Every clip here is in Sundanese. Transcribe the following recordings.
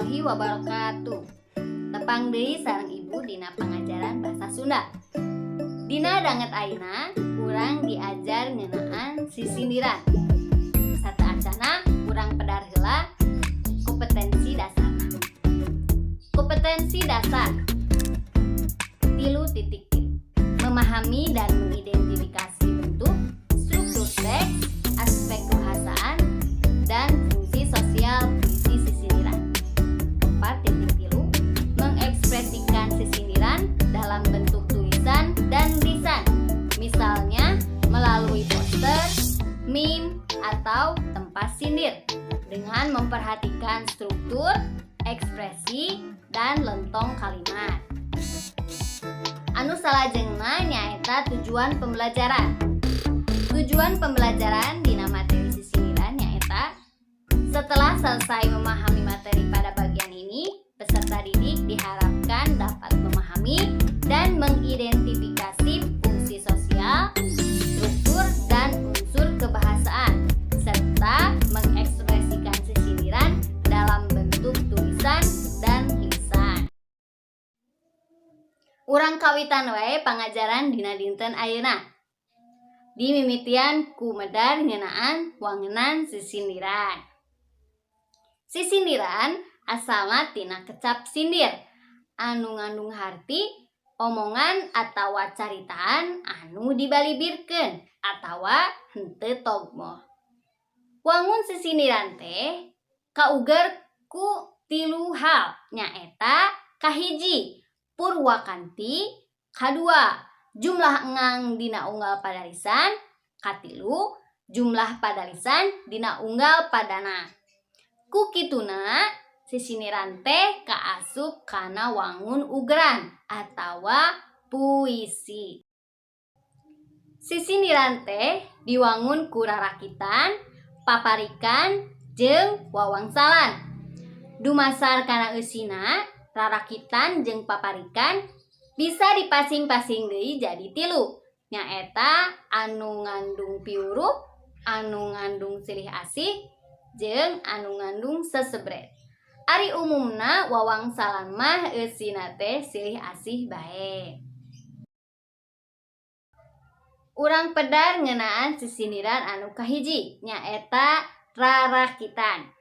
Warahmatullahi wabarakatuh. Tepang deui sareng Ibu dina pangajaran bahasa Sunda. Dina danget ayeuna urang diajar ngeunaan sisindiran. Sateuacanna urang pedar heula kompetensi dasarna. Kompetensi dasar 3.3. Memahami dan mengidentifikasi bentuk, struktur teks, aspek kebahasaan, dan fungsi sosial puisi sisindiran. 4.3. Mengekspresikan sisindiran dalam bentuk tulisan dan lisan, misalnya melalui poster, meme, atau tempat sindir, dengan memperhatikan struktur, ekspresi, dan lentong kalimat. Anu salajengna nyaeta tujuan pembelajaran. Tujuan pembelajaran dina materi sisindiran nyaeta setelah selesai memahami materi pada bagian ini, peserta didik diharapkan dapat memahami dan mengidentifikasi fungsi sosial, struktur, dan unsur kebahasaan, serta mengekspresikan sisindiran dalam bentuk tulisan dan lisan. Urang kawitan wae pangajaran dina dinten ayeuna. Dimimitian ku medar ngeunaan wangenan sisindiran. Sisindiran asalna tina kecap sindir anu ngandung harti omongan atawa caritaan anu dibalibirkeun atawa henteu togmoh. Wangun sisindiran teh kauger ku tilu hal, nyaeta kahiji, purwakanti, kadua, jumlah engang dina unggal padalisan, katilu, jumlah padalisan dina unggal padana. Ku kituna sisindiran teh kaasup kana wangun ugeran atawa puisi. Sisindiran teh diwangun ku rarakitan, paparikan, jeung wawangsalan. Dumasar kana eusina, rarakitan jeung paparikan bisa dipasing-pasing deui jadi tilu, nyaeta anu ngandung piwuruh, anu ngandung silih asih, jeung anu ngandung sesebret. Ari umumna wawangsalan mah eusina teh silih asih bae. Urang pedar ngeunaan sisindiran anu kahiji, nyaeta rarakitan.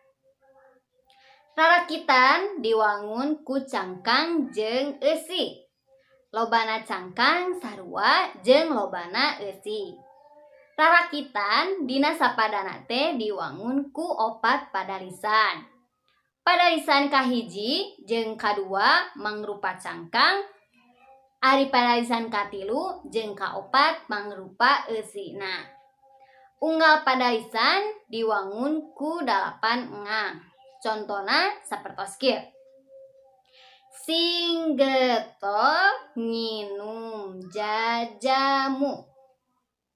Rarakitan diwangun ku cangkang jeung eusi. Lobana cangkang sarua jeung lobana eusi. Rarakitan dina sapadana teh diwangun ku opat padalisan. Padalisan kahiji jeung kadua mangrupa cangkang, ari padalisan katilu jeung kaopat mangrupa eusina. Unggal padalisan diwangun ku 8 engang. Contona sapertos kieu. Sing getol nginum jajamu.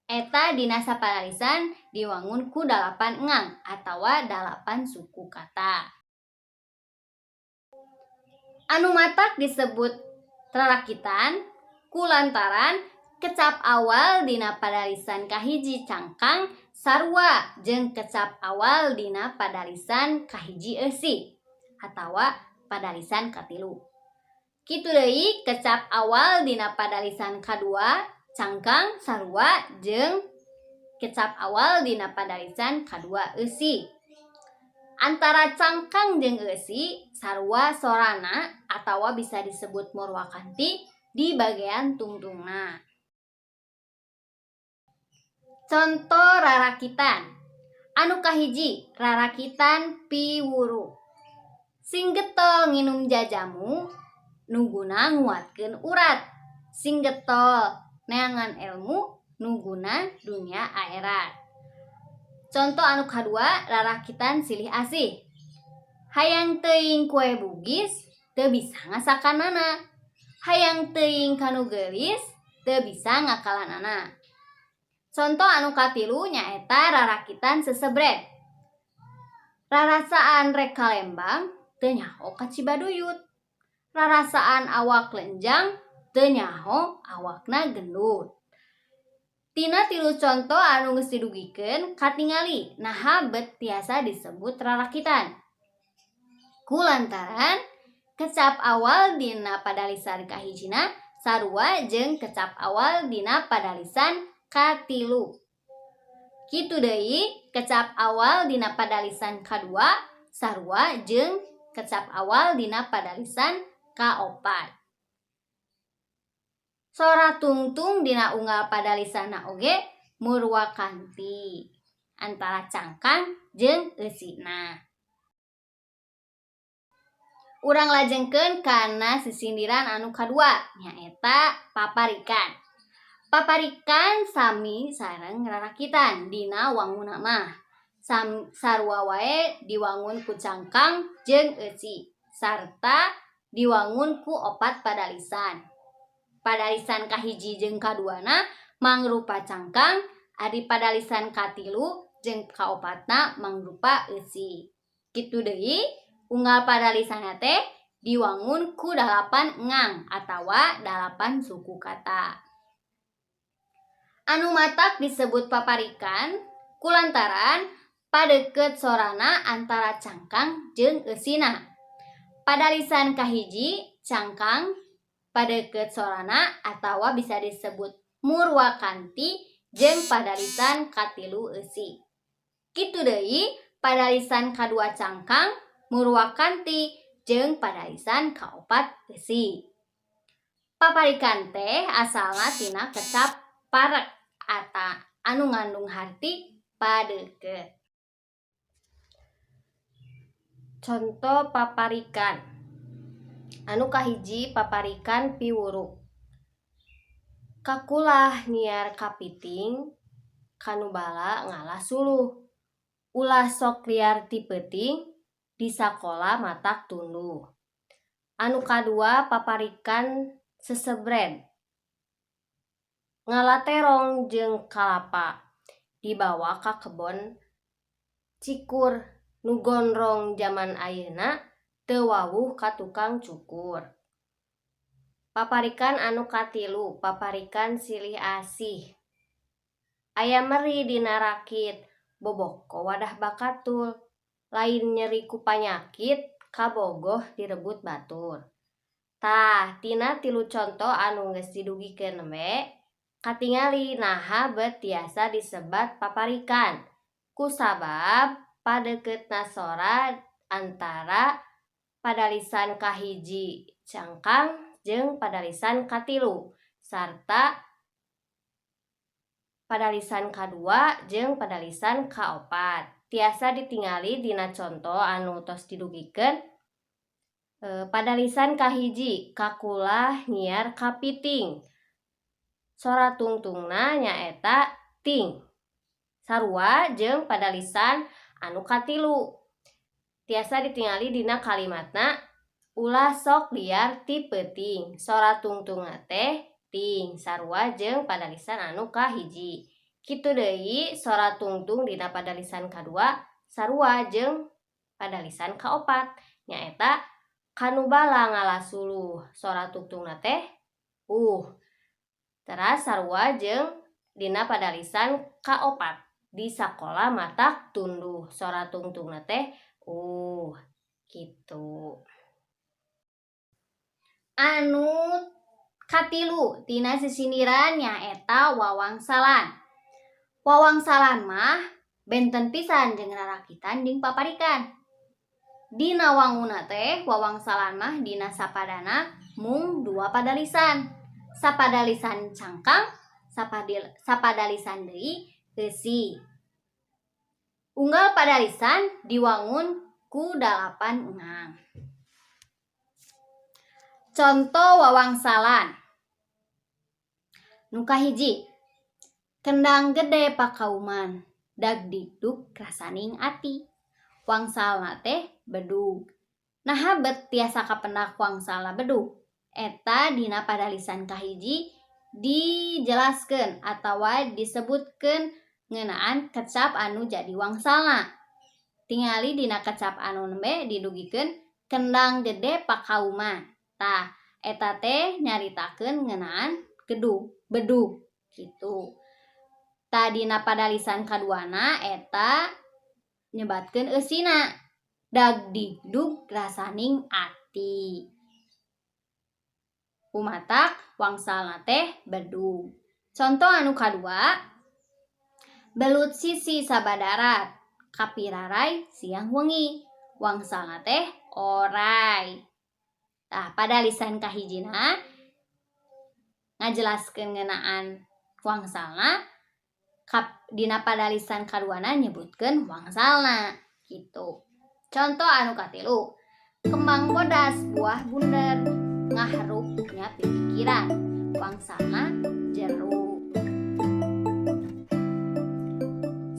Eta dina sapadalisan diwangun ku 8 engang atawa 8 suku kata. Anu matak disebut rarakitan kulantaran kecap awal dina padalisan kahiji cangkang sarua jeung kecap awal dina padalisan kahiji eusi atawa padalisan katilu. Kitu deui kecap awal dina padalisan kadua cangkang sarua jeung kecap awal dina padalisan kadua eusi. Antara cangkang jeung eusi sarua sorana atawa bisa disebut murwakanti di bagian tungtungna. Conto rarakitan. Anu kahiji, rarakitan piwuruh. Sing getol nginum jajamu nu guna nguatkeun urat. Sing getol neangan ilmu nu guna dunya akhirat. Conto anu kadua, rarakitan silih asih. Hayang teuing kue bugis teu bisa ngasakanana. Hayang teuing kanu geulis teu bisa ngakalanana. Conto anu katilu nyaeta rarakitan sesebret. Rarasaan rek ka Lembang teu nyaho ka Cibaduyut. Rarasaan awak lenjang teu nyaho awakna gendut. Tina tilu conto anu geus didugikeun katingali naha bet tiasa disebut rarakitan. Kulantaran kecap awal dina padalisan kahijina sarua jeung kecap awal dina padalisan katilu. Kitu deui kecap awal dina padalisan kadua sarua jeung kecap awal dina padalisan kaopat. Sora tungtung dina unggal padalisanna oge murwakanti antara cangkang jeung eusina. Urang lajengkeun kana sisindiran anu kadua nyaeta paparikan. Paparikan sami sareng rarakitan dina wanguna mah. Sarua wae diwangun ku cangkang jeung eusi sarta diwangun ku opat padalisan. Padalisan kahiji jeung kaduana mangrupa cangkang, ari padalisan katilu jeung kaopatna mangrupa eusi. Kitu deui unggal padalisanna teh diwangun ku 8 engang atawa 8 suku kata. Anu matak disebut paparikan kulantaran padeukeut sorana antara cangkang jeung eusina. Padalisan kahiji cangkang padeukeut sorana atawa bisa disebut murwakanti jeung padalisan katilu eusi. Kitu deui padalisan kadua cangkang murwakanti jeung padalisan kaopat eusi. Paparikan teh asalna tina kecap parek ata anu ngandung harti padeukeut. Conto paparikan. Anu kahiji paparikan piwuruk. Kakulah nyiar kapiting kanu bala ngalah suluh. Ulah sok liar ti peuting di sakola matak tunduh. Anu kadua paparikan sesebred. Ngala terong jeung kalapa dibawa ka kebon cikur nu gondrong jaman ayeuna teu wawuh ka tukang cukur. Paparikan anu katilu paparikan silih asih. Aya meri dina rakit boboko wadah bakatul lain nyeri ku panyakit kabogoh direbut batur. Tah tina tilu conto anu geus didugikeun we katingali naha bet tiasa disebat paparikan kusabab padeuketna sora antara padalisan kahiji cangkang jeung padalisan katilu sarta padalisan kadua jeung padalisan kaopat. Tiasa ditingali dina conto anu tos didugikeun. Padalisan kahiji kakulah nyiar kapiting. Sora tungtungna nyaeta ting. Sarua jeung padalisan anu katilu. Tiasa ditingali dina kalimatna ulah sok liar ti peuting. Sora tungtungna teh ting sarua jeung padalisan anu kahiji. Kitu deui sora tungtung dina padalisan kadua sarua jeung padalisan kaopat nyaeta kanu bala ngalah suluh. Sora tungtungna teh Teras sarua jeung dina padalisan kaopat di sakola matak tunduh. Sora tungtungna teh gitu. Anu katilu tina sisindiran nyaeta wawangsalan. Wawangsalan mah benten pisan jeung rarakitan jeung paparikan. Dina wanguna teh wawangsalan mah dina sapadana mung 2 padalisan. Sapadalisan cangkang, sapadalisan deui eusi. Unggal padalisan diwangun ku 8 engang. Conto wawangsalan. Nu kahiji, kendang gede pakauman, dag dikduk rasaning ati. Wangsalna teh bedug. Naha bet tiasa kapendak wangsalna bedug. Eta dina padalisan kahiji dijelaskeun atawa disebutkeun ngeunaan kecap anu jadi wangsalna. Tingali dina kecap anu nembe didugikeun kendang gede pakauman. Tah, eta teh nyaritakeun ngeunaan gedug, bedug gitu. Tah dina padalisan kaduana eta nyebatkeun eusina. Dagdigdug rasaning ati. Kumatak wangsalna teh bedug. Conto anu kadua, belut sisi sabadarat kapiraray siang wengi, wangsalna teh oray. Tah, padalisan kahijina ngajelaskeun ngeunaan wangsalna, dina padalisan kaduana nyebutkeun wangsalna gitu. Contoh anu katilu, kembang bodas buah bunder ngaharup nya pipikiran, wangsalna jeru.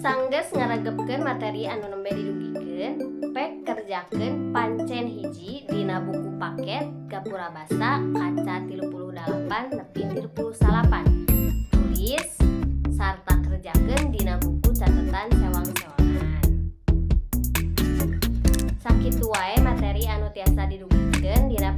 Sanggeus ngaregepkeun materi anu nembe didugikeun, pek kerjakeun pancen hiji dina buku paket Gapura Basa kaca 38 nepi 39. Tulis sarta kerjakeun dina buku catatan sewang-sewangan. Sakitu wae materi anu tiasa didugikeun dina.